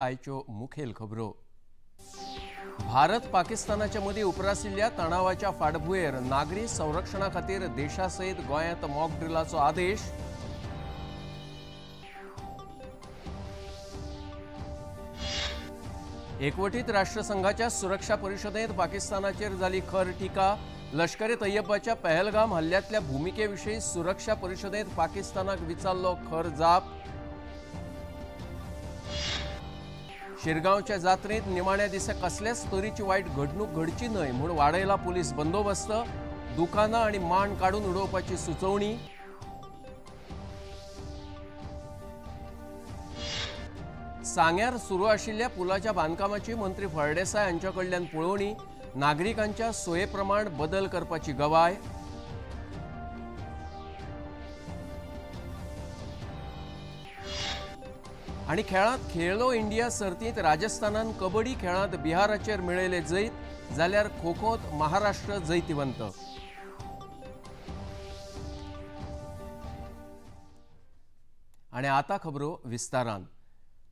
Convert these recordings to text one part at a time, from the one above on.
आयच्यो मुखेल खबरो। भारत पाकिस्तानाच्या मदीं उप्रासिल्ल्या तणावाच्या फाटभुंयेर नागरी संरक्षणा खातीर देशा सयत गोंयांत मॉक ड्रिलाचो आदेश। एकवटीत राष्ट्रसंघाच्या सुरक्षा परिषदेत पाकिस्तानाचेर जाली खर टीका। लष्कर ए तैयबाच्या पहलगाम हल्ल्यांतल्या भूमिकेविशीं सुरक्षा परिषदेत पाकिस्तानाक विचारलो खर जाप। शिरगांवच्या जात्रेंत निमाण्या दिसा कसल्याच तरेची वायट घडणूक घडची न्हय म्हूण वाडयला पुलीस बंदोबस्त। दुकानां आनी मांड काडून उडोवपाची सुचोवणी। सांग्यार सुरू आशिल्ल्या पुलाच्या बांदकामाची मंत्री फळदेसाय हांच्या कडल्यान पळोवणी। नागरिकांच्या सोये प्रमाण बदल करपाची गवाय। आनी खेळांत खेलो इंडिया सर्तींत राजस्थानान कबड्डी खेळांत बिहाराचेर मेळयले जैत, जाल्यार खो खोंत महाराष्ट्र जैतिवंत। आनी आतां खबरो विस्तारान।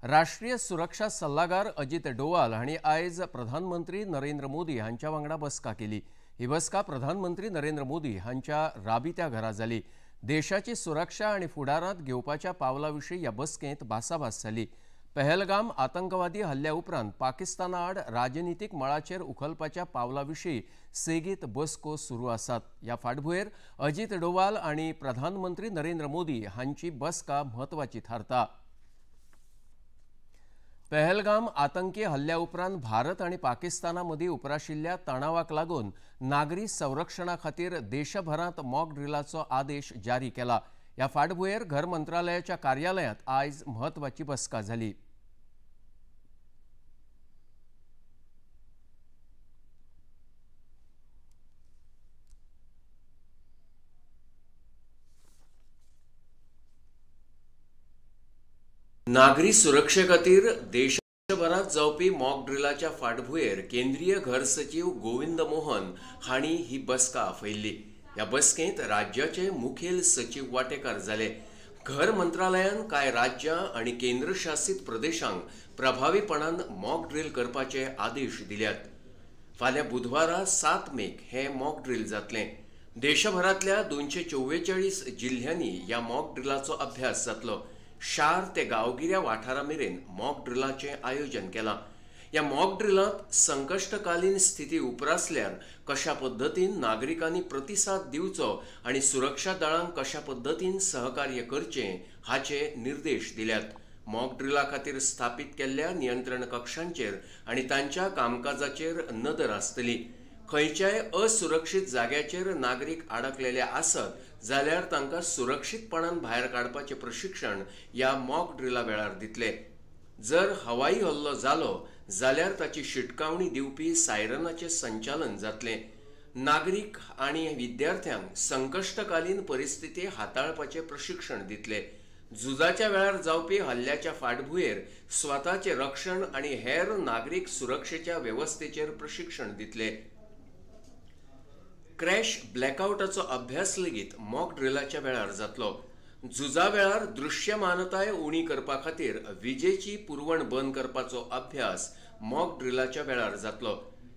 राष्ट्रीय सुरक्षा सल्लागार अजित डोवाल हांणी आयज प्रधानमंत्री नरेंद्र मोदी हांच्या वांगडा बसका केली। ही बसका प्रधानमंत्री नरेंद्र मोदी हांच्या राबित्या घरा जाली। देशाची सुरक्षा आनी फुडारांत घेवपाच्या पावला विशीं ह्या बसकेंत भासाभास जाली। पहलगाम आतंकवादी हल्ल्या उपरांत पाकिस्ताना आड राजनितीक मळाचेर उखलपाच्या पावला विशीं सेगीत बसको सुरू आसात। ह्या फाटभुंयेर अजित डोवाल आनी प्रधानमंत्री नरेंद्र मोदी हांची बसका म्हत्वाची थारता। पहलगाम आतंकी हल्ल्या उपरांत भारत आनी पाकिस्ताना मदीं उप्राशिल्ल्या तणावाक लागून नागरी संरक्षणा खातीर देशभरांत मॉक ड्रिलाचो आदेश जारी केला। ह्या फाटभुंयेर घर मंत्रालयाच्या कार्यालयांत आयज म्हत्वाची बसका जाली। नागरी सुरक्षे खातीर देशभरांत जावपी मॉक ड्रिलाच्या फाटभुंयेर केंद्रीय घर सचीव गोविंद मोहन हांणी ही बसका आपयल्ली। ह्या बसकेंत राज्याचे मुखेल सचीव वांटेकार जाले। घर मंत्रालयान कांय राज्यां आनी केंद्रशासीत प्रदेशांक प्रभावीपणान मॉक ड्रील करपाचे आदेश दिल्यात। फाल्यां बुधवारा 7 मेक हें मॉक ड्रील जातलें। देशभरांतल्या 244 जिल्ह्यांनी ह्या मॉक ड्रिलाचो अभ्यास जातलो। शार ते गांवगिऱ्या वाठारा मेरेन मॉक ड्रिलाचें आयोजन केलां। ह्या मॉक ड्रिलांत संकश्टकालीन स्थिती उप्रासल्यार कशा पद्दतीन नागरिकांनी प्रतिसाद दिवचो आनी सुरक्षा दळांक कशा पद्दतीन सहकार्य करचें हाचे निर्देश दिल्यात। मॉक ड्रिला खातीर स्थापीत केल्ल्या नियंत्रण कक्षांचेर आनी तांच्या कामकाजाचेर नदर आसतली। खंयच्याय असुरक्षीत जाग्याचेर नागरीक आडकलेले आसत जाल्यार तांकां सुरक्षीतपणान भायर काडपाचें प्रशिक्षण ह्या मॉक ड्रिला वेळार दितले। जर हवाई हल्लो जालो जाल्यार ताची शिटकावणी दिवपी सायरनाचें संचालन जातलें। नागरीक आनी विद्यार्थ्यांक संकश्टकालीन परिस्थिती हाताळपाचें प्रशिक्षण दितले। झुजाच्या वेळार जावपी हल्ल्याच्या फाटभुंयेर स्वताचें रक्षण आनी हेर नागरीक सुरक्षेच्या वेवस्थेचेर प्रशिक्षण दितले। क्रॅश ब्लॅकआवटाचो अभ्यास लेगीत मॉक ड्रिलाच्या वेळार जातलो। झुजा वेळार दृश्यमानताय उणी करपा खातीर विजेची पुरवण बंद करपाचो अभ्यास मॉक ड्रिलाच्या वेळार जातलो।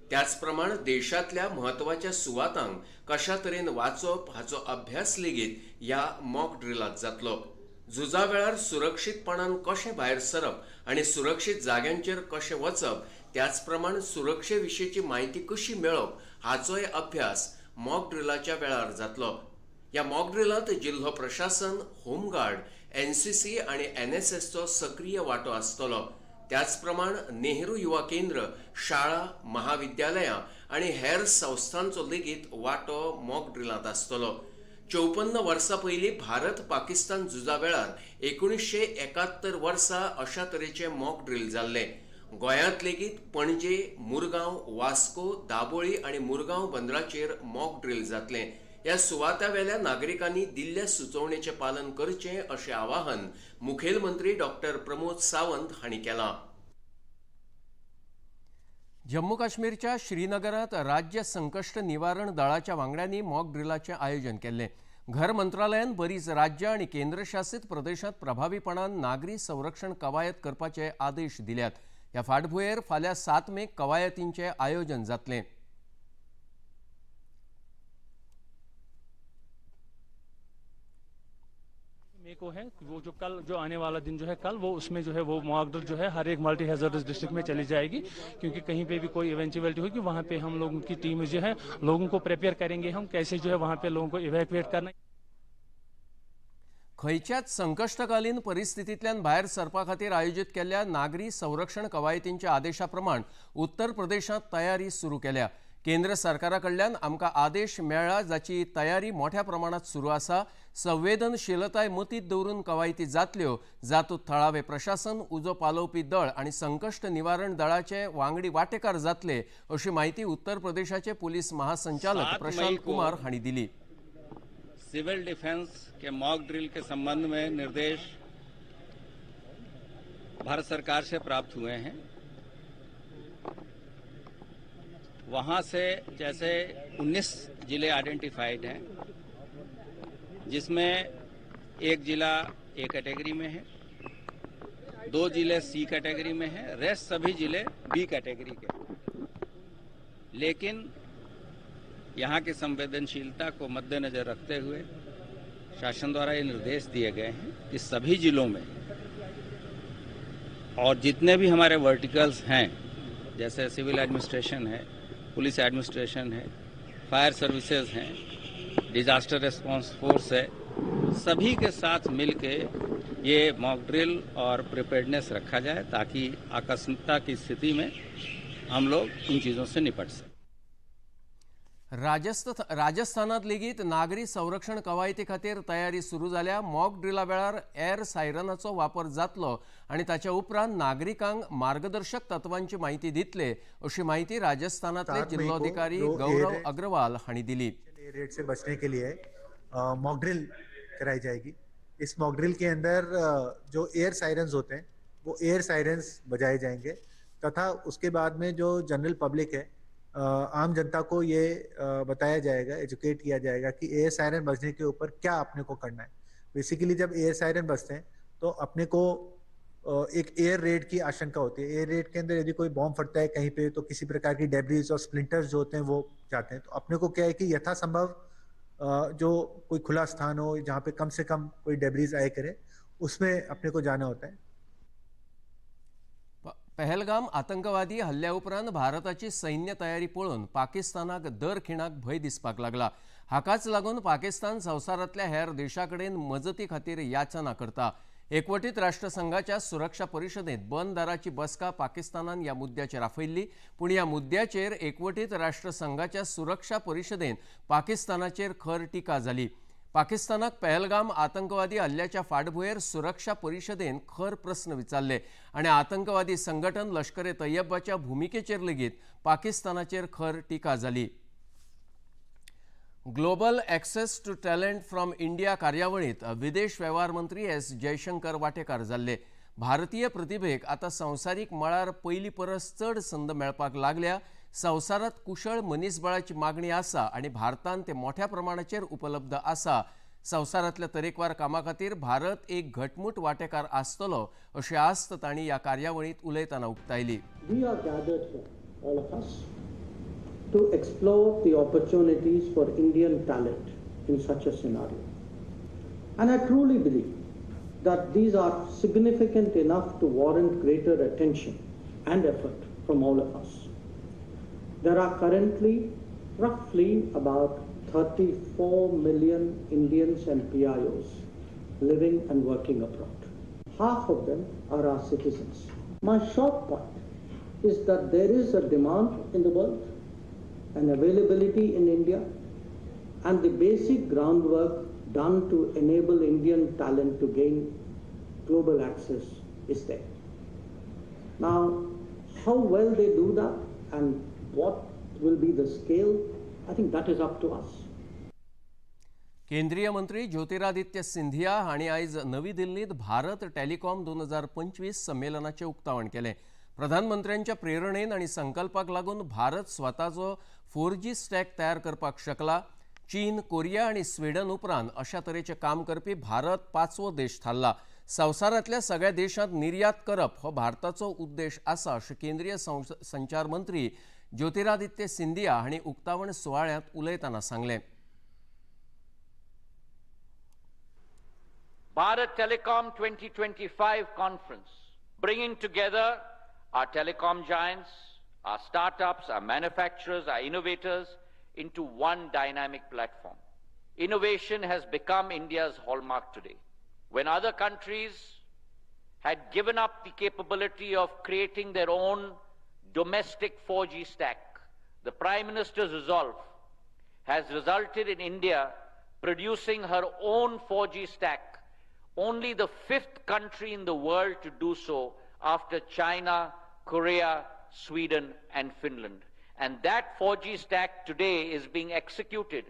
त्याच प्रमाण देशांतल्या म्हत्वाच्या सुवातांक कशा तरेन वाचप हाचो अभ्यास लेगीत ह्या मॉक ड्रिलांत जातलो। झुजा वेळार सुरक्षीतपणान कशें भायर सरप आनी सुरक्षीत जाग्यांचेर कशें वचप, त्याच प्रमाण सुरक्षे विशींची म्हायती कशी मेळप हाचोय अभ्यास मॉक ड्रिलाच्या वेळार जातलो। ह्या मॉक ड्रिलांत जिल्हो प्रशासन, होमगार्ड, एनसीसी आनी एनएसएसचो सक्रीय वांटो आसतलो। त्याच प्रमाण नेहरू युवा केंद्र, शाळा, महाविद्यालयां आनी हेर संस्थांचो लेगीत वांटो मॉक ड्रिलांत आसतलो। 54 वर्सां पयलीं भारत पाकिस्तान झुजा वेळार 1971 वर्सा अशा तरेचें मॉक ड्रील जाल्लें। गोंयांत लेगीत पणजे, मुरगांव, वास्को, दाबोळी आनी मुरगांव बंदराचेर मॉक ड्रील जातलें। ह्या सुवातावेल्या नागरिकांनी दिल्ल्या सुचोवणेचें पालन करचें अशें आवाहन मुखेलमंत्री डॉक्टर प्रमोद सावंत हांणी केलां। जम्मू काश्मीरच्या श्रीनगरांत राज्य संकश्ट निवारण दळाच्या वांगड्यांनी मॉक ड्रिलाचें आयोजन केल्लें। घर मंत्रालयान बरीच राज्यां आनी केंद्रशासित प्रदेशांत प्रभावीपणान नागरी संरक्षण कवायत करपाचे आदेश दिल्यात. ह्या फाटभुंयेर फाल्यां 7 मेक कवायतींचें आयोजन जातलें. को है वो जो कल जो आने वाला दिन जो है कल वो उसमें जो है वो मॉक ड्रिल जो है हर एक मल्टी हैजर्डस डिस्ट्रिक्ट में चली जाएगी, क्योंकि कहीं पे भी कोई इवेंचुअलिटी होगी वहाँ पे हम लोगों की टीम जो है लोगों को प्रिपेयर करेंगे हम कैसे जो है वहाँ पे लोगों को इवैक्यूएट करना. खंयच्याच संकश्टकालीन परिस्थितींतल्यान भायर सरपा खातीर आयोजीत केल्ल्या नागरी संरक्षण कवायतींच्या आदेशा प्रमाण उत्तर प्रदेशांत तयारी सुरू केल्या. केंद्र सरकारा कडल्यान आमकां आदेश मेळ्ळा जाची तयारी मोठ्या प्रमाणात सुरू आसा. संवेदनशीलताय मतींत दवरून कवायती जातल्यो, जातूंत थळावे प्रशासन, उजो पालोवपी दळ आनी संकश्ट निवारण दळाचे वांगडी वांटेकार जातले अशी म्हायती उत्तर प्रदेशाचे पुलीस महासंचालक प्रशांत कुमार हांणी दिली. सिविल डिफेंस के मॉक ड्रिल के संबंध में निर्देश भारत सरकार से प्राप्त हुए हैं. वहां से जैसे 19 जिले आइडेंटिफाइड हैं, जिसमें एक जिला ए कैटेगरी में है, 2 जिले सी कैटेगरी में है, रेस्ट सभी जिले बी कैटेगरी के. लेकिन यहाँ की संवेदनशीलता को मद्देनजर रखते हुए शासन द्वारा ये निर्देश दिए गए हैं कि सभी जिलों में और जितने भी हमारे वर्टिकल्स हैं, जैसे सिविल एडमिनिस्ट्रेशन है, पुलिस एडमिनिस्ट्रेशन है, फायर सर्विसेज हैं, डिजास्टर रिस्पांस फोर्स है, सभी के साथ मिलके ये मॉक ड्रिल और प्रिपेयर्डनेस रखा जाए ताकि आकस्मिकता की स्थिति में हम लोग इन चीज़ों से निपट सकें. राजस्थानात लेगीत नागरी संरक्षण कवायती खातीर तयारी सुरू जाल्या. मॉक ड्रिला वेळार एर सायरनाचो वापर जातलो आनी ताच्या उपरांत नागरिकांक मार्गदर्शक तत्वांची म्हायती दितले अशी म्हायती राजस्थानातले जिल्लोधिकारी गौरव अग्रवाल हांणी दिली. रेड से बचने के लिए मॉक ड्रिल कराई जाएगी. इस मॉक ड्रिल के अंदर जो एयर सायरन्स होते हैं वो एयर सायरन्स बजाए जाएंगे तथा उसके बाद में जो जनरल पब्लिक है, आम जनता को ये बताया जाएगा, एजुकेट किया जाएगा कि एयर सायरन बजने के ऊपर क्या अपने को करना है. बेसिकली जब एयर सायरन बजते हैं तो अपने को एक एयर रेड की आशंका होती है. एयर रेड के अंदर यदि कोई बॉम्ब फटता है कहीं पे तो किसी प्रकार की डेब्रीज और स्प्लिंटर्स जो होते हैं वो जाते हैं. तो अपने को क्या है कि यथासंभव जो कोई खुला स्थान हो जहाँ पे कम से कम कोई डेब्रीज आए करे उसमें अपने को जाना होता है. पहलगाम आतंकवादी हल्ल्या उपरांत भारताची सैन्य तयारी पळोवन पाकिस्तानाक दर खिणाक भंय दिसपाक लागला. हाकाच लागून पाकिस्तान संवसारांतल्या हेर देशा कडेन मजती खातीर याचना करता. एकवटीत राष्ट्रसंघाच्या सुरक्षा परिशदेंत बंद दाराची बसका पाकिस्तानान ह्या मुद्द्याचेर आफयल्ली, पूण ह्या मुद्द्याचेर एकवटीत राष्ट्रसंघाच्या सुरक्षा परिशदेंत पाकिस्तानाचेर खर टिका जाली. पाकिस्तानाक पहलगाम आतंकवादी हल्ल्याच्या फाटभुंयेर सुरक्षा परिशदेन खर प्रस्न विचारले आनी आतंकवादी संघटन लश्कर ए तैयबाच्या भुमिकेचेर लेगीत पाकिस्तानाचेर खर टिका जाली. Global access to talent from India कार्यावळींत विदेश वेव्हार मंत्री एस जयशंकर वांटेकार जाल्ले. भारतीय प्रतिभेक आतां संवसारीक मळार पयलीं परस चड संद मेळपाक लागल्या. संवसारांत कुशळ मनीसबळाची मागणी आसा आनी भारतान ते मोठ्या प्रमाणाचेर उपलब्ध आसा. संवसारांतल्या तरेकवार कामां खातीर भारत एक घटमूट वांटेकार आसतलो अशी आस्त तांणी ह्या कार्यावळींत उलयतना उक्तायली. We are gathered here, all of us, to explore the opportunities for Indian talent in such a scenario. And I truly believe that these are significant enough to warrant greater attention and effort from all of us. There are currently roughly about 34 million Indians and PIOs living and working abroad. Half of them are our citizens. My short point is that there is a demand in the world, an availability in India, and the basic groundwork done to enable Indian talent to gain global access is there. Now, how well they do that and what will be the scale, I think that is up to us. केंद्रीय मंत्री ज्योतिरादित्य सिंधिया हांणी आयज नवी दिल्लींत Bharat telecom 2025 संमेलनाचें उक्तावण केलें. प्रधानमंत्र्यांच्या प्रेरणेन आनी संकल्पाक लागून भारत स्वताचो 4G stack तयार करपाक शकला. चीन, कोरिया आनी स्वीडन उपरांत अशा तरेचें काम करपी भारत पांचवो देश थारला। संवसारांतल्या सगळ्या देशांत निर्यात करप हो भारताचो उद्देश आसा अशें केंद्रीय संचार मंत्री ज्योतिरादित्य सिंधिया हांणी उक्तावण सुवाळ्यांत उलयतना सांगलें। Bharat Telecom 2025 conference, bringing together our telecom giants, our startups, our manufacturers, our innovators into one dynamic platform. Innovation has become India's hallmark today. When other countries had given up the capability of creating their own domestic 4G stack, the Prime Minister's resolve has resulted in India producing her own 4G stack, only the 5th country in the world to do so after China, Korea, Sweden and Finland. And that 4G stack today is being executed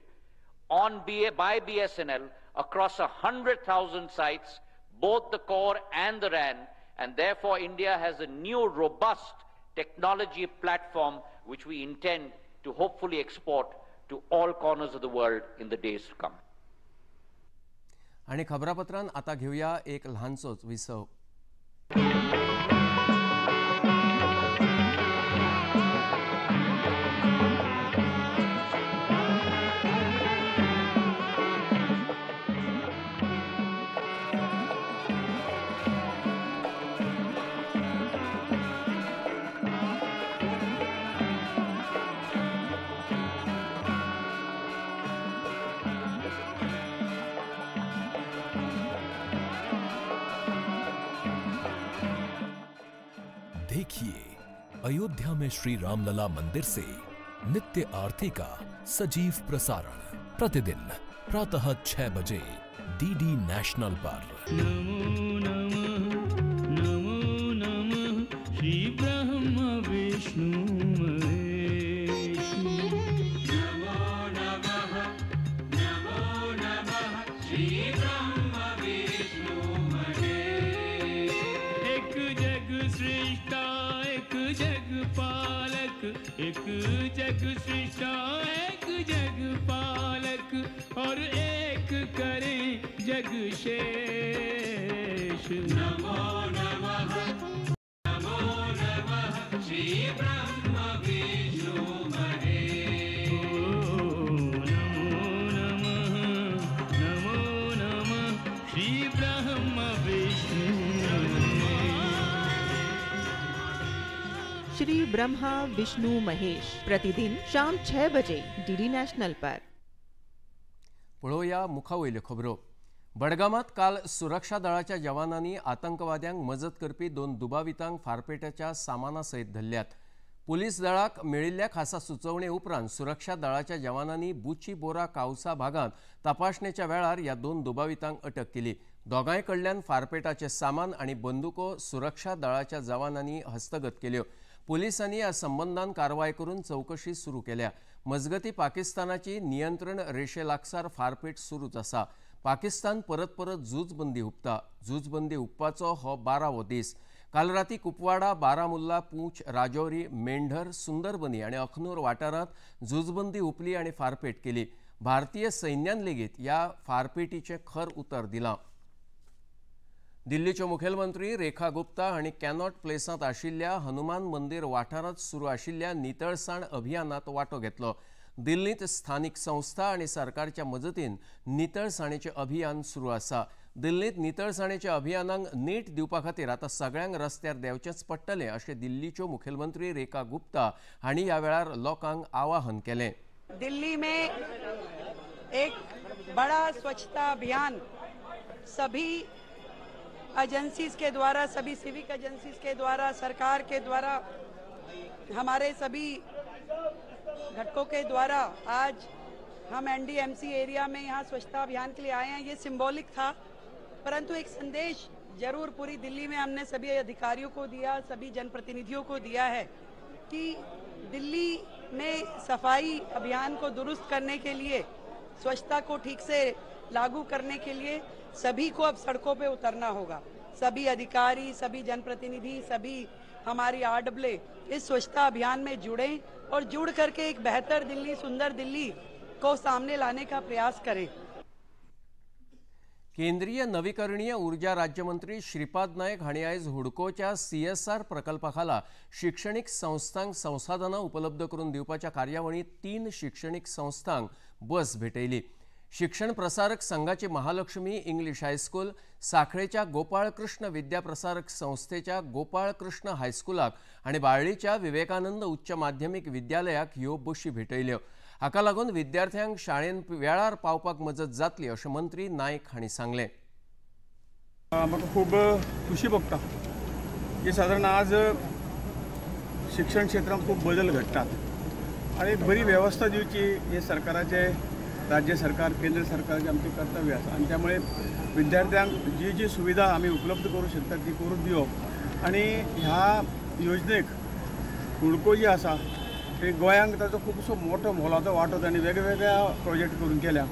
on by BSNL across 100,000 sites, both the core and the RAN, and therefore India has a new robust technology platform which we intend to hopefully export to all corners of the world in the days to come. आणि खबरापत्रान आता घेऊया एक ल्हानसोच विसव। देखिए अयोध्या में श्री रामलला मंदिर से नित्य आरती का सजीव प्रसारण प्रतिदिन प्रातः 6 बजे डीडी नेशनल पर। नमो नमः नमो नमः श्री ब्रह्म विष्णु महेश। नमो नमः नमो नमः श्री ब्रह्म विष्णु महेश। एक जग सृष्टा एक जग पालक, एक जग सृष्टा एक जग पालक, और एक करें जग शेष। नमो नमः नमो नमः श्री ब्रह्म विष्णु महेश। नमो नमः नमो नमः श्री ब्रह्म विष्णु। श्री ब्रह्मा विष्णु महेश प्रतिदिन शाम 6 बजे डीडी नॅशनल पर। पळोवया मुखावयल्यो खबरो। बडगामात काल सुरक्षा दळाच्या जवानांनी आतंकवाद्यांक मजत करपी 2 दुबावितांक फारपेटाच्या सामाना सयत धरल्यात। पुलीस दळाक मेळिल्ल्या खासा सुचोवणे उपरांत सुरक्षा दळाच्या जवानांनी बुची बोरा कावसा भागांत तपासणेच्या वेळार ह्या 2 दुबावितांक अटक केली। दोगांय कडल्यान फारपेटाचे सामान आनी बंदुको सुरक्षा दळाच्या जवानांनी हस्तगत केल्यो। पुलिसांनी ह्या संबंदान कारवाय करून चौकशी सुरू केल्या। मजगती पाकिस्तानाची नियंत्रण रेषे लागसार फारपेट सुरूच आसा। पाकिस्तान परत परत झुजबंदी हुपता। झुजबंदी हुपपाचो हो 12वो दीस। काल राती कुपवाडा, बारामुल्ला, पूंछ, राजौरी, मेंढर, सुंदरबनी आनी अखनूर वाठारांत झुजबंदी हुपली आनी फारपेट केली। भारतीय सैन्यान लेगीत ह्या फारपेटीचें खर उतर दिलां। दिल्लीच्यो मुखेलमंत्री रेखा गुप्ता हांणी कॅनॉट प्लेसांत आशिल्ल्या हनुमान मंदिर वाठारांत सुरू आशिल्ल्या नितळसाण अभियानात वांटो घेतलो। दिल्लींत स्थानिक संस्था आनी सरकारच्या मजतीन नितळसाणेचें अभियान सुरू आसा। दिल्लींत नितळसाणेच्या अभियानाक नेट दिवपा खातीर आतां सगळ्यांक रस्त्यार देंवचेंच पडटलें अशें दिल्लीच्यो मुखेलमंत्री रेखा गुप्ता हांणी ह्या वेळार लोकांक आवाहन केलें। दिल्ली में एक बड़ा स्वच्छता अभियान सभी एजेंसीज के द्वारा, सभी सिविक एजेंसीज के द्वारा, सरकार के द्वारा, हमारे सभी घटकों के द्वारा आज हम एनडीएमसी एरिया में यहाँ स्वच्छता अभियान के लिए आए हैं। ये सिंबॉलिक था, परंतु एक संदेश जरूर पूरी दिल्ली में हमने सभी अधिकारियों को दिया, सभी जनप्रतिनिधियों को दिया है कि दिल्ली में सफाई अभियान को दुरुस्त करने के लिए, स्वच्छता को ठीक से लागू करने के लिए सभी को अब सड़कों पे उतरना होगा। सभी अधिकारी, सभी जनप्रतिनिधि, सभी हमारी आरडब्ल्यू इस स्वच्छता अभियान में जुड़ें और जुड़ करके एक बेहतर दिल्ली, सुंदर दिल्ली को सामने लाने का प्रयास करें। केंद्रीय नवीकरणीय ऊर्जा राज्यमंत्री श्रीपाद नायक हांणी आयज हुडकोच्या सीएसआर प्रकल्पा खाला शिक्षणीक संस्थांक संसाधनां उपलब्ध करून दिवपाच्या कार्यावळींत 3 शिक्षणीक संस्थांक बस भेटयली। शिक्षण प्रसारक संघाची महालक्ष्मी इंग्लिश हायस्कूल, साखळेच्या गोपाळकृष्ण विद्याप्रसारक संस्थेच्या गोपाळकृष्ण हायस्कुलाक आनी बाळ्ळीच्या विवेकानंद उच्च माध्यमीक विद्यालयाक ह्यो बशी भेटयल्यो। हाका लागून विद्यार्थ्यांक शाळेंत वेळार पावपाक मजत जातली अशें मंत्री नायक हांणी सांगलें। म्हाका खूब खुशी भोगता की सादारण आज शिक्षण क्षेत्रांत खूब बदल घडटात आनी बरी वेवस्था दिवची हे सरकाराचे, राज्य सरकार, केंद्र सरकारचे आमचें कर्तव्य आसा आनी त्यामुळे विद्यार्थ्यांक जी जी सुविधा आमी उपलब्ध करूं शकता ती करून दिवप आनी ह्या योजनेक हुडको जी आसा ते गोंयांक ताचो खुबसो मोठो मोलाचो वांटो तांणी वेगवेगळ्या प्रोजेक्ट करून केल्या।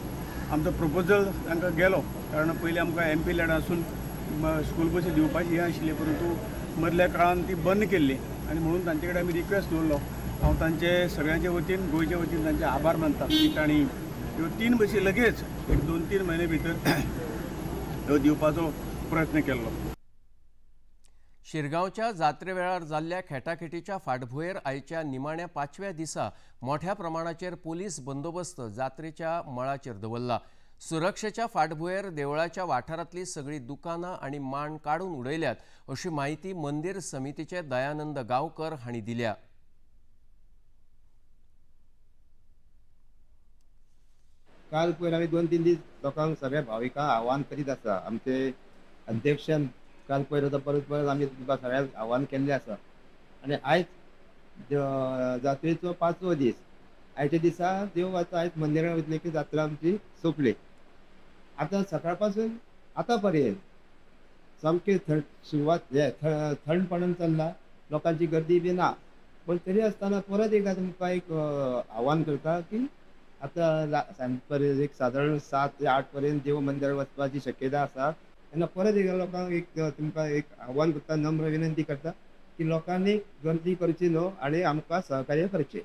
आमचो प्रपोजल तांकां गेलो, कारण पयलीं आमकां एमपी लॅडासून स्कूल बसी दिवपाची हें आशिल्ली, परंतु मदल्या काळान ती बंद केल्ली आनी म्हणून तांचे कडेन आमी रिक्वेस्ट दवरलो। हांव तांचे सगळ्यांचे वतीन, गोंयचे वतीन तांचे आभार मानता की तांणी ह्यो 3 बसी लगेच एक 2-3 म्हयने भितर ह्यो दिवपाचो प्रयत्न केल्लो। शिरगांवच्या जात्रे वेळार जाल्ल्या खेटाखेटीच्या फाटभुंयेर आयच्या निमाण्या 5व्या दिसा मोठ्या प्रमाणाचेर पोलीस बंदोबस्त जात्रेच्या मळाचेर दवरला। सुरक्षेच्या फाटभुंयेर देवळाच्या वाठारांतली सगळी दुकानां आनी मांड काडून उडयल्यात अशी म्हायती मंदिर समितीचे दयानंद गांवकर हांणी दिल्या। काल पयर आमी 2-3 दीस लोकांक, सगळ्या भाविकांक आव्हान करीत आसा। आमचे अध्यक्षान काल पयर आतां परत परत आमी तुमकां सगळ्यांक आव्हान केल्लें आसा आनी आयज जात्रेचो 5वो दीस। आयच्या दिसा देव आतां आयज मंदिरां वयतले की जात्रा आमची सोंपली। आतां सकाळ पासून आतां पर्यंत सामकी सुरवात थंडपणान चल्ला, लोकांची गर्दी बी ना, पूण तरी आसतना परत एकदां तुमकां एक आव्हान करता की आतां एक सादारण 7 ते 8 पर्यंत देव मंदिरां वचपाची शक्यता आसा। तेन्ना परत एकदां लोकांक एक तुमकां एक आव्हान करता, नम्र विनंती करता की लोकांनी गर्दी करची न्हू आनी आमकां सहकार्य करचें।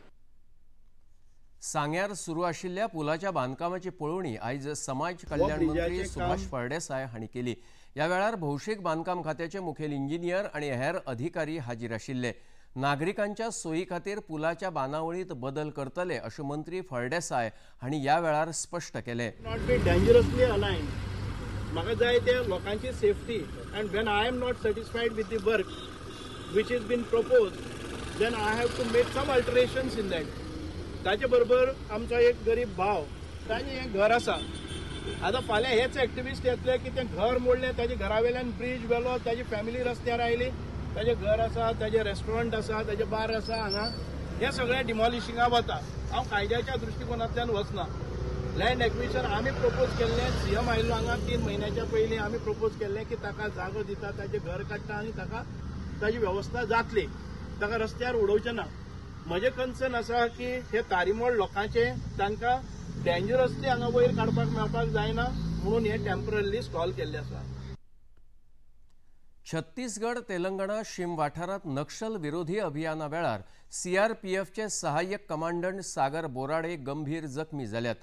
सांग्यार सुरू आशिल्ल्या पुलाच्या बांदकामाची पळोवणी आयज समाज कल्याण मंत्री सुभाष फळदेसाय हांणी केली। ह्या वेळार भौशीक बांदकाम खात्याचे मुखेल इंजिनियर आनी हेर अधिकारी हाजीर आशिल्ले। नागरिकांच्या सोयी खातीर पुलाच्या बांदावळीत बदल करतले अशें मंत्री फळदेसाय हांणी ह्या वेळार स्पश्ट केलें। Not be dangerously aligned. म्हाका जाय ते लोकांची safety and when I am not satisfied with the work which is been propose then I have to make some alterations in that. ताजे बरोबर आमचो एक गरीब भाव, ताजें हें घर आसा, आतां फाल्यां हेच एक्टिविस्ट येतले की तें घर मोडलें, ताजे घरा वयल्यान ब्रीज व्हेलो, ताजी फॅमिली रस्त्यार आयली, ताजें घर आसा, ताजें रेस्टॉरंट आसा, ताजें बार आसा हांगा, हें सगळें डिमॉलिशिंगा वता। हांव कायद्याच्या दृश्टिकोनांतल्यान वचना। लँड एक्विजिशन आमी प्रपोज केल्लें, सीएम आयिल्लो हांगा 3 म्हयन्याच्या पयलीं आमी प्रपोज केल्लें की ताका जागो दिता, ताजें घर काडटा आनी ताका ताजी वेवस्था जातली, ताका रस्त्यार उडोवचें ना। म्हजें कन्सर्न आसा की हे तारीमोड लोकांचे तांकां डेंजरसली हांगा वयर काडपाक मेळपाक जायना म्हणून हे टेम्पररीली स्टॉल केल्लें आसा। छत्तीसगड तेलंगणा शीम वाठारांत नक्षल विरोधी अभियाना वेळार सीआरपीएफचे सहाय्यक कमांडंट सागर बोराडे गंभीर जखमी जाल्यात।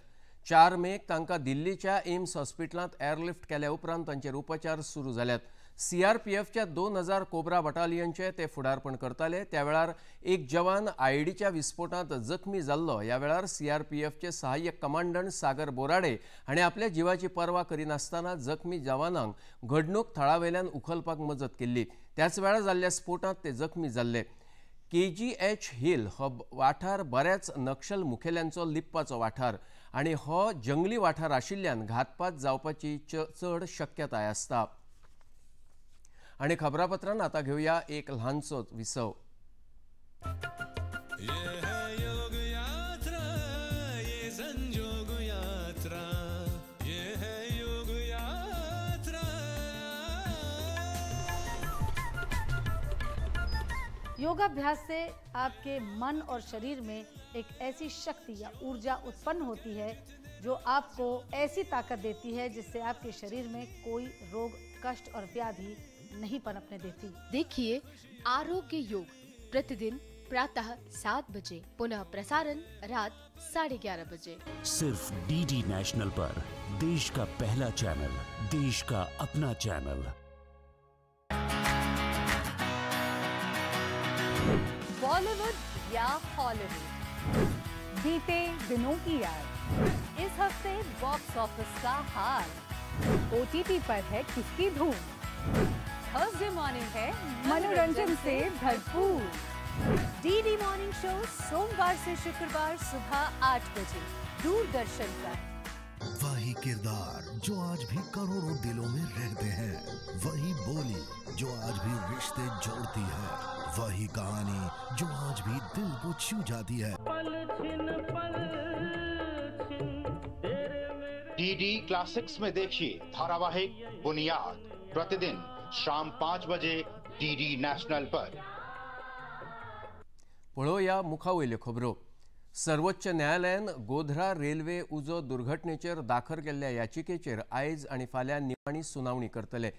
4 मेक तांकां दिल्लीच्या एम्स हॉस्पिटलांत एअरलिफ्ट केल्या उपरांत तांचेर उपचार सुरू जाल्यात। सीआरपीएफच्या 2000 कोब्रा बटालियनचे ते फुडारपण करताले। त्या वेळार एक जवान आयडीच्या विस्फोटांत जखमी जाल्लो। ह्या वेळार सीआरपीएफचे सहाय्यक कमांडंट सागर बोराडे हांणी आपल्या जिवाची पर्वा करिनासतना जखमी जवानांक घडणूक थळावेल्यान उखलपाक मजत केल्ली। त्याच वेळार जाल्ल्या स्फोटांत ते जखमी जाल्ले। केजीएच हिल हो वाठार बऱ्याच नक्षल मुखेल्यांचो लिपपाचो वाठार आनी हो जंगली वाठार आशिल्ल्यान घातपात जावपाची चड शक्यताय आसता। आणि खबरापत्रान आता घेऊया एक ल्हानसो विसव। ये है योग यात्रा, ये संजोग यात्रा, ये है योग यात्रा। योगाभ्यास से आपके मन और शरीर में एक ऐसी शक्ति या ऊर्जा उत्पन्न होती है जो आपको ऐसी ताकत देती है जिससे आपके शरीर में कोई रोग, कष्ट और व्याधि नहीं पनपने देती। देखिए आरोग्य योग प्रतिदिन प्रातः 7 बजे, पुनः प्रसारण रात 11:30 बजे। सिर्फ डीडी नेशनल पर, देश का पहला चैनल, देश का अपना चैनल। बॉलीवुड या हॉलीवुड, बीते दिनों की याद, इस हफ्ते बॉक्स ऑफिस का हाल, ओटीटी पर है किसकी धूम, थर्सडे मॉर्निंग है मनोरंजन से भरपूर। डीडी मॉर्निंग शो सोमवार से शुक्रवार सुबह 8 बजे दूरदर्शन पर। वही किरदार जो आज भी करोड़ों दिलों में रहते हैं, वही बोली जो आज भी रिश्ते जोड़ती है, वही कहानी जो आज भी दिल को छू जाती है। डीडी क्लासिक्स में देखिए धारावाहिक बुनियाद, प्रतिदिन शाम 5 बजे डीडी नॅशनल पर। पळोवया मुखावयल्यो खबरो। सर्वोच्च न्यायालयान गोध्रा रेल्वे उजो दुर्घटनेचेर दाखल केल्ल्या याचिकेचेर आयज आनी फाल्यां निमाणी सुनावणी करतले।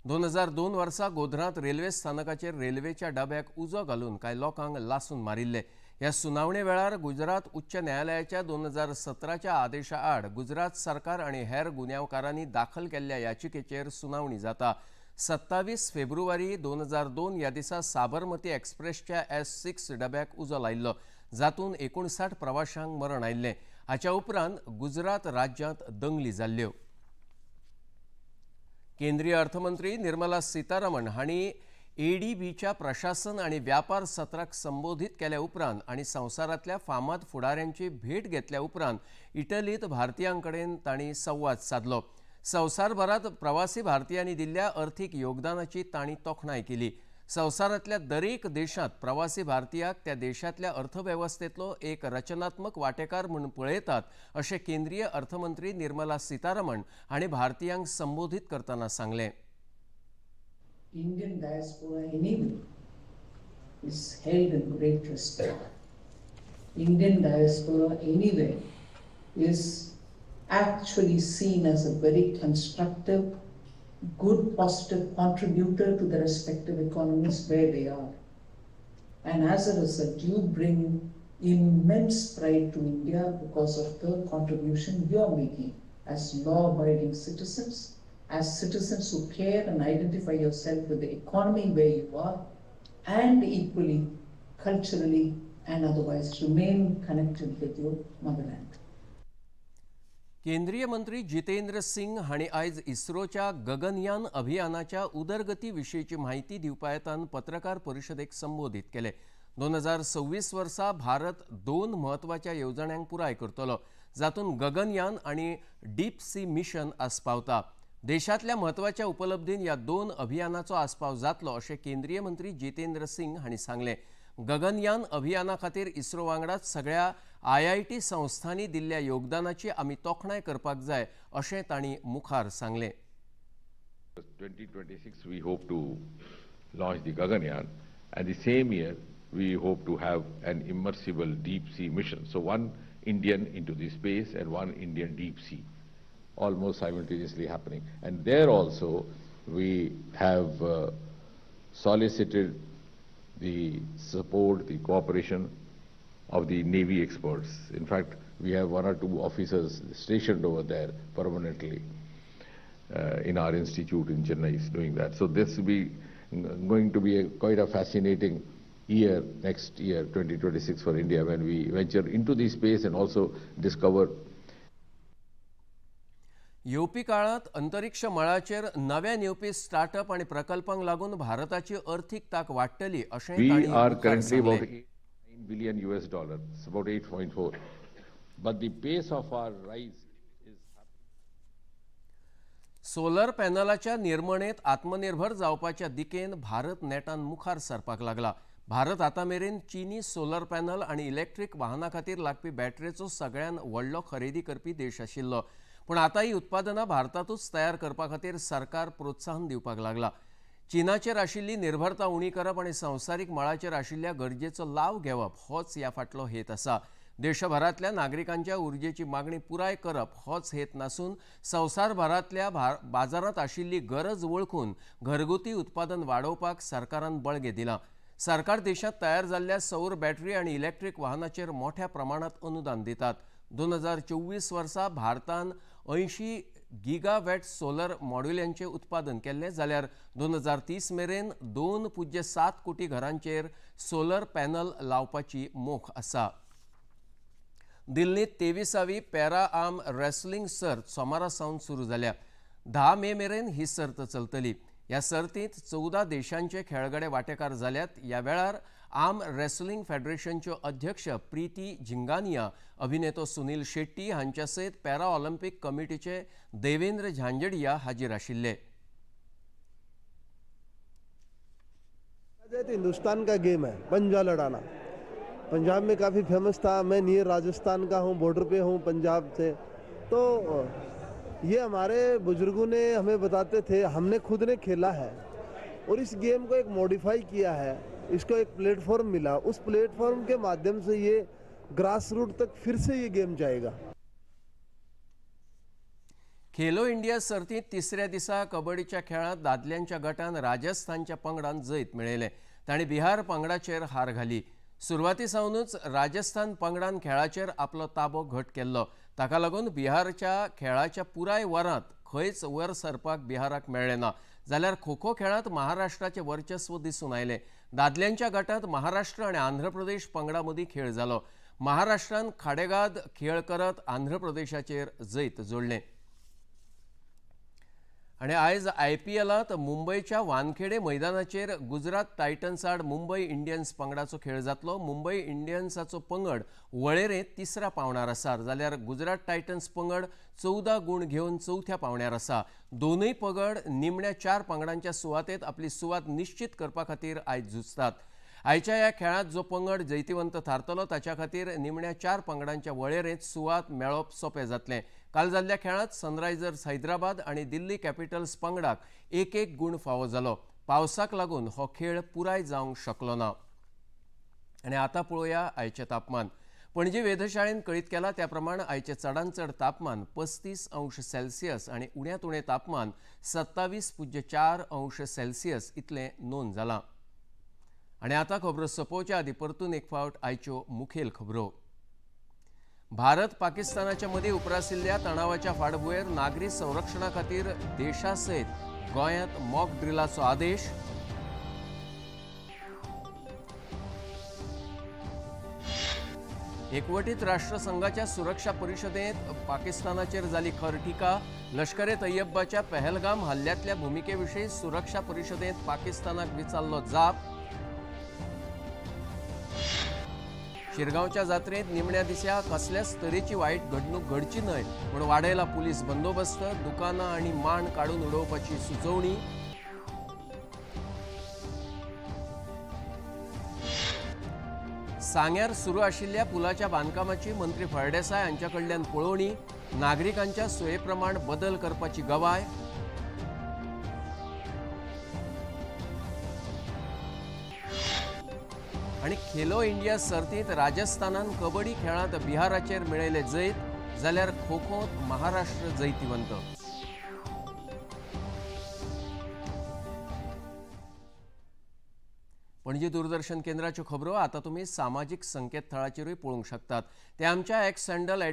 2002 वर्सा गोध्रांत रेल्वे स्थानकाचेर रेल्वेच्या डब्याक उजो घालून कांय लोकांक लासून मारिल्ले। ह्या सुनावणे वेळार गुजरात उच्च न्यायालयाच्या 2017च्या आदेशा आड गुजरात सरकार आनी हेर गुन्यांवकारांनी दाखल केल्ल्या याचिकेचेर सुनावणी जाता। 27 फेब्रुवारी 2002 ह्या दिसा साबरमती एक्सप्रेसच्या S6 डब्याक उजो लायिल्लो, जातून 59 प्रवाशांक मरण आयिल्लें। हाच्या उपरांत गुजरात राज्यांत दंगली जाल्ल्यो। केंद्रीय अर्थमंत्री निर्मला सीतारामन हांणी एडीबीच्या प्रशासन आनी व्यापार सत्राक संबोधित केल्या उपरांत आनी संवसारांतल्या फामाद फुडाऱ्यांची भेट घेतल्या उपरांत इटलींत भारतीयां कडेन तांणी संवाद सादलो। संवसारभरांत प्रवासी भारतीयांनी दिल्ल्या अर्थीक योगदानाची तांणी तोखणाय केली। संवसारांतल्या दरेक देशांत प्रवासी भारतीयाक त्या देशांतल्या अर्थवेवस्थेंतलो एक रचनात्मक वांटेकार म्हूण पळयतात अशें केंद्रीय अर्थमंत्री निर्मला सीतारामन हांणी भारतीयांक संबोधित करतना सांगलें। Indian diaspora anyway is held in great respect. Indian diaspora anyway is actually seen as a very constructive, good, positive contributor to the respective economies where they are. And as a result, you bring immense pride to India because of the contribution you are making as law-abiding citizens, as citizens who care and identify yourself with the economy where you are, and equally, culturally and otherwise, remain connected with your motherland. केंद्रीय मंत्री जितेंद्र सिंग हांणी आयज इस्रोच्या गगनयान अभियानाच्या उदरगती विशींची म्हायती दिवपा हेतान पत्रकार परिशदेक संबोधित केले। 2026 वर्सा भारत 2 म्हत्वाच्या येवजण्यांक पुराय करतलो, जातून गगनयान आनी डीप सी मिशन आस्पावता। देशांतल्या म्हत्वाच्या उपलब्धीन ह्या 2 अभियानाचो आस्पाव जातलो अशें केंद्रीय मंत्री जितेंद्र सिंग हांणी सांगलें। गगनयान अभियाना खातीर इस्रो वांगडाच सगळ्या IIT संस्थांनी दिल्ल्या योगदानाची आमी तोखणाय करपाक जाय अशें तांणी मुखार सांगलें। 2026 we hope to launch the Gaganyaan, and the same year we hope to have an immersible deep sea mission. So one Indian into the space and one Indian deep sea, almost simultaneously happening. And there also we have solicited the support, the cooperation of the Navy experts. In fact, we have 1 or 2 officers stationed over there permanently in our institute in Chennai is doing that. So this will be going to be quite a fascinating year next year, 2026 for India, when we venture into the space and also discover. येवपी काळांत अंतरिक्ष मळाचेर नव्यान येवपी startup आनी प्रकल्पांक लागून भारताची अर्थीक ताक वाडटली अशें We are currently about $9 billion US dollars, about 8.4. But the pace of our rise is solar पॅनलाच्या निर्मणेत आत्मनिर्भर जावपाच्या दिकेन भारत नेटान मुखार सरपाक लागला। भारत आतां मेरेन चीनी सोलर पॅनल आनी इलेक्ट्रीक वाहना खातीर लागपी बॅटरेचो सगळ्यान व्हडलो खरेदी करपी देश आशिल्लो, पूण आतां ही उत्पादनां भारतांतूच तयार करपा खातीर सरकार प्रोत्साहन दिवपाक लागला। चीनाचेर आशिल्ली निर्भरता उणी करप आनी संवसारीक मळाचेर आशिल्ल्या गरजेचो लाव घेवप होच ह्या फाटलो हेत आसा। देशभरांतल्या नागरिकांच्या उर्जेची मागणी पुराय करप होच हेत नासून संवसारभरांतल्या बाजारांत आशिल्ली गरज वळखून घरगुती उत्पादन वाडोवपाक सरकारान बळगें दिलां। सरकार देशांत तयार जाल्ल्या सौर बॅटरी आनी इलेक्ट्रीक वाहनाचेर मोठ्या प्रमाणांत अनुदान दितात. 2024 वर्सा भारतान 80 गिगावॅट सोलर मॉड्युल्यांचें उत्पादन केल्लें, जाल्यार 2030 मेरेन 2.7 कोटी घरांचेर सोलर पॅनल लावपाची मोख आसा. दिल्लींत 23वी पॅरा आर्म रेसलिंग सर्त सोमारा सावन सुरू जाल्या. 10 मे मेरेन ही सर्त चलतली. ह्या सर्तींत 14 देशांचे खेळगडे वांटेकार जाल्यात. ह्या वेळार आर्म रेसलिंग फेडरेशनच्यो अध्यक्ष प्रीती झिंगानिया, अभिनेतो सुनील शेट्टी हांच्या सयत पॅरा ऑलिम्पिक कमिटीचे देवेंद्र झांजडिया हाजीर आशिल्ले. हिंदुस्तान का गेम है पंजा लड़ाना. पंजाब में काफ़ी फेमस था. मैं नियर राजस्थान का हूँ, बॉर्डर पे हूँ पंजाब से, तो ये हमारे बुजुर्गों ने हमें बताते थे. हमने खुद ने खेला है और इस गेम को एक मॉडिफाई किया है. इसको एक प्लेटफॉर्म मिला, उस प्लेटफॉर्म के माध्यम से ये ग्रास रूट तक फिर से ये गेम जाएगा. खेलो इंडिया सर्तींत तिसऱ्या दिसा कबड्डीच्या खेळांत दादल्यांच्या गटान राजस्थानच्या पंगडान जैत मेळयलें. तांणी बिहार पंगडाचेर हार घाली. सुरवाती सावनूच राजस्थान पंगडान खेळाचेर आपलो ताबो घट केल्लो. ताका लागून बिहारच्या खेळाच्या पुराय वरांत खंयच वर सरपाक बिहाराक मेळ्ळें ना. जाल्यार खो खो खेळांत महाराष्ट्राचें वर्चस्व दिसून आयलें. दादल्यांच्या गटांत महाराष्ट्र आनी आंध्र प्रदेश पंगडा मदीं खेळ जालो. महाराष्ट्रान खाडेगाद खेळ करत आंध्र प्रदेशाचेर जैत जोडलें. आनी आयज आयपीएलांत मुंबयच्या वानखेडे मैदानाचेर गुजरात टायटन्स आड मुंबय इंडियन्स पंगडाचो खेळ जातलो. मुंबय इंडियन्साचो पंगड वळेरेंत तिसऱ्या पावणार आसा, जाल्यार गुजरात टायटन्स पंगड 14 गूण घेवन चवथ्या पावण्यार आसा. दोनूय पंगड निमण्या 4 पंगडांच्या सुवातेत आपली सुवात निश्चित करपा खातीर आयज झुजतात. आयच्या ह्या खेळांत जो पंगड जैतिवंत थारतलो ताच्या खातीर निमण्या 4 पंगडांच्या वळेरेंत सुवात मेळप सोंपें जातलें. काल जाल्ल्या खेळांत सनरायझर्स हैदराबाद आनी दिल्ली कॅपिटल्स पंगडाक 1-1 गूण फावो जालो. पावसाक लागून हो खेळ पुराय जावंक शकलो ना. आनी आतां पळोवया आयचें तापमान. पणजी वेधशाळेन कळीत केलां त्या प्रमाण आयचें चडांत चड तापमान 35 अंश सेल्सियस आनी उण्यांत उणें तापमान 27.4 अंश सेल्सियस इतलें नोंद जालां. आनी आतां खबरो सोंपोवच्या आदीं परतून एक फावट आयच्यो मुखेल खबरो. भारत पाकिस्तानाच्या मदीं उप्रासिल्ल्या तणावाच्या फाटभुंयेर नागरी संरक्षणा खातीर देशा सयत गोंयांत मॉक ड्रिलाचो आदेश. एकवटीत राष्ट्रसंघाच्या सुरक्षा परिषदेत पाकिस्तानाचेर जाली खर टिका. लश्कर ए तैयब्बाच्या पहलगाम हल्ल्यांतल्या भुमिके विशीं सुरक्षा परिषदेत पाकिस्तानाक विचारलो जाप. शिरगांवच्या जात्रेंत निमण्या दिसा कसल्याच तरेची वायट घडणूक घडची न्हय म्हूण वाडयला पुलीस बंदोबस्त. दुकानां आनी माण काडून उडोवपाची सुचोवणी. सांग्यार सुरू आशिल्ल्या पुलाच्या बांदकामाची मंत्री फळदेसाय हांच्या कडल्यान पळोवणी. नागरिकांच्या सोये प्रमाण बदल करपाची गवाय. आनी खेलो इंडिया सर्तींत राजस्थानान कबड्डी खेळांत बिहाराचेर मेळयलें जैत, जाल्यार खो खोंत महाराष्ट्र जैतिवंत. पणजी दूरदर्शन केंद्राच्यो खबरो आतां तुमी सामाजीक संकेतथळाचेरूय पळोवंक शकतात. ते आमच्या X handle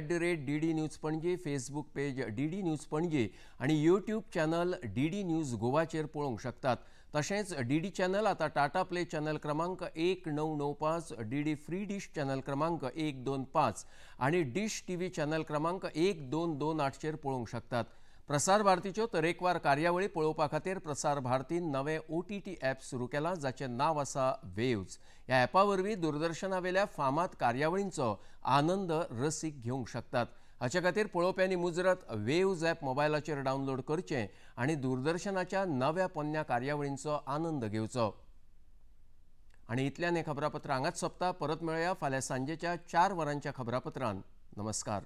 @DD News Panaji, Facebook page DD News Panaji आनी यूट्यूब चॅनल DD news गोवाचेर पळोवंक शकतात. तशेंच डीडी चॅनल आतां टाटा प्ले चॅनल क्रमांक 1995, डीडी फ्री डिश चॅनल क्रमांक 125 आनी डिश टीव्ही चॅनल क्रमांक 1228चेर पळोवंक शकतात. प्रसार भारतीच्यो तरेकवार कार्यावळी पळोवपा खातीर प्रसार भारतीन नवें OTT app सुरू केलां, जाचें नांव आसा वेव्ज. ह्या ॲपा वरवीं दूरदर्शनावेल्या फामाद कार्यावळींचो आनंद रसीक घेवंक शकतात. हाचे खातीर पळोवप्यांनी मुजरत वेव्ज ॲप मोबायलाचेर डावनलोड करचें आनी दूरदर्शनाच्या नव्या पोन्न्या कार्यावळींचो आनंद घेवचो. आनी इतल्यान हें खबरापत्र हांगाच सोंपता. परत मेळया फाल्यां सांजेच्या 4 वरांच्या खबरापत्रान. नमस्कार.